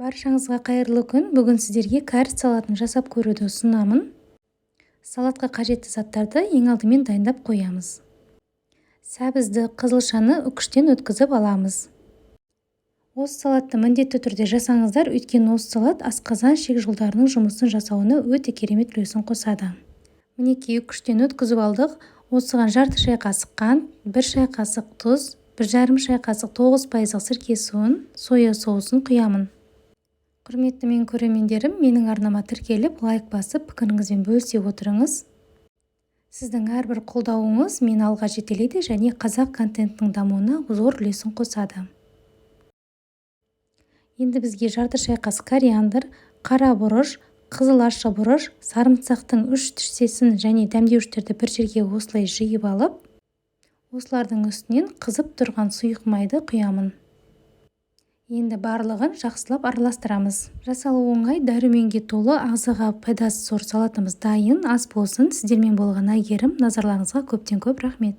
Баршаңызға қайырлы күн! Бүгін сіздерге кәріс салатын жасап көруді ұсынамын. Салатқа қажетті заттарды ең алдымен дайындап қоямыз. Сәбізді, қызылшаны үкіштен өткізіп аламыз. Осы салатты міндетті түрде жасаңыздар, өйткені осы салат асқазан, ішек жолдарының жұмысын жасауына өте керемет үлесін қосады. Мінекей, үкіштен өткізіп алдық. Осыған жарты шай қасық қант, 1 шай қасық тұз, 1,5 шай қасық 9%-лық сірке суын, соя соусын құямын. Құрметті менің көрермендерім, менің арнама тіркеліп, лайк басып, пікіріңізбен бөлісе отырыңыз. Сіздің әрбір қолдауыңыз мені алға жетелейді және қазақ контентінің дамуына зор үлесін қосады. Енді бізге жарты шай қасық кориандр, қара бұрыш, қызыл ащы бұрыш, сарымсақтың 3 тішсесін және дәмдеуіштерді бір жерге осылай жиып алып, осылардың үстінен қызып тұрған сұйық майды құямын. Енді барлығын жақсылап араластырамыз. Жасалуы оңай, дәруменге толы, ағзаға пайдасы зор салатымыз дайын. Ас болсын! Сіздермен болған Әйгерім. Назарларыңызға көптен көп рахмет!